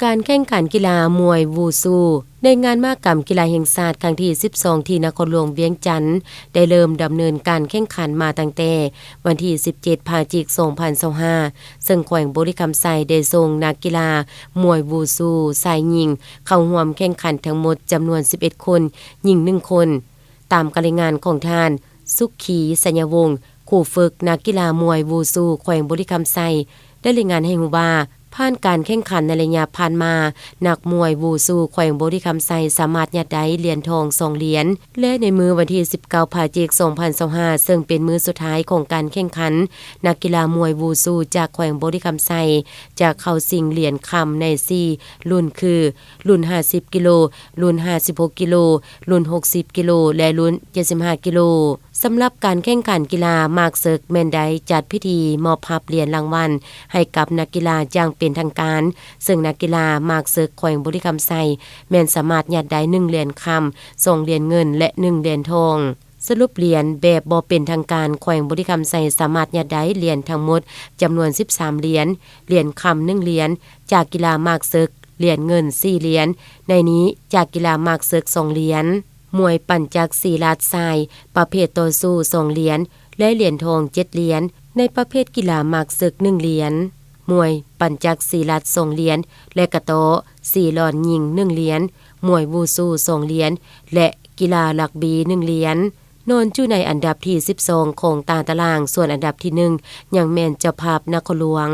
ການແຂ່ງຂັນກິລາມວຍວູຊູ ໃນງານມະຫະກຳກິລາແຫ່ງຊາດຄັ້ງທີສິບສອງ ທີ່ນະຄອນຫຼວງວຽງຈັນ ໄດ້ເລີ່ມດຳເນີນການແຂ່ງຂັນມາຕັ້ງແຕ່ວັນທີສິບເຈັດ ພະຈິກ ສອງພັນຊາວຫ້າ ເຊິ່ງແຂວງບໍລິຄຳໄຊໄດ້ສົ່ງນັກກິລາມວຍວູຊູຊາຍຍິງເຂົ້າຮ່ວມແຂ່ງຂັນທັງໝົດຈຳນວນສິບເອັດຄົນ, ຍິງໜຶ່ງຄົນ. ຕາມການລາຍງານຂອງທ່ານ ສຸຂີ ໄຊຍະວົງ ຄູຝຶກນັກກິລາມວຍວູຊູແຂວງບໍລິຄຳໄຊ ໄດ້ລາຍງານໃຫ້ຮູ້ວ່າ ຜ່ານການແຂ່ງຂັນໃນໄລຍະຜ່ານມາ, ນັກມວຍວູຊູແຂວງບໍລິຄຳໄຊສາມາດຍາດໄດ້ຫຼຽນທອງສອງຫຼຽນ ແລະ ໃນມື້ວັນທີສິບເກົ້າ ພະຈິກ ສອງພັນຊາວຫ້າ ເຊິ່ງເປັນມື້ສຸດທ້າຍຂອງການແຂ່ງຂັນ, ນັກກິລາມວຍວູຊູຈາກແຂວງບໍລິຄຳໄຊ ຈະເຂົ້າຊິງຫຼຽນຄຳໃນສີ່ລຸ້ນຄື ລຸ້ນຫ້າສິບກິໂລ, ລຸ້ນຫ້າສິບຫົກກິໂລ, ລຸ້ນຫົກສິບກິໂລ ແລະ ລຸ້ນເຈັດສິບຫ້າກິໂລ. ສຳລັບການແຂ່ງຂັນກິລາໝາກເສິກແມ່ນໄດ້ຈັດພິທີມອບຮັບຫຼຽນລາງວັນໃຫ້ກັບນັກກິລາຢ່າງເປັນທາງການ, ເຊິ່ງນັກກິລາໝາກເສິກແຂວງບໍລິຄຳໄຊ ແມ່ນສາມາດຍາດໄດ້ໜຶ່ງຫຼຽນຄຳ, ສອງຫຼຽນເງິນ ແລະ ໜຶ່ງຫຼຽນທອງ. ສະຫຼຸບຫຼຽນແບບບໍ່ເປັນທາງການ, ແຂວງບໍລິຄຳໄຊສາມາດຍາດໄດ້ຫຼຽນທັງໝົດຈຳນວນສິບສາມຫຼຽນ, ຫຼຽນຄຳໜຶ່ງຫຼຽນ, ຈາກກິລາໝາກເສິກ ຫຼຽນເງິນສີ່ຫຼຽນ, ໃນນີ້ຈາກກິລາໝາກເສິກສອງຫຼຽນ, ມວຍປັນຈັກສີລັດຊາຍປະເພດຕໍ່ສູ້ສອງຫຼຽນ ແລະ ຫຼຽນທອງເຈັດຫຼຽນ, ໃນປະເພດກິລາໝາກເສິກໜຶ່ງຫຼຽນ, ມວຍປັນຈັກສີລັດສອງຫຼຽນ ແລະ ກະຕໍ້ສີ່ຫຼອນຍິງໜຶ່ງຫຼຽນ, ມວຍວູຊູສອງຫຼຽນ ແລະ ກິລາຣັກບີໜຶ່ງຫຼຽນ. ນອນຢູ່ໃນອັນດັບທີສິບສອງຂອງຕາຕະລາງ, ສ່ວນອັນດັບທີໜຶ່ງຍັງແມ່ນເຈົ້າພາບນະຄອນຫຼວງ.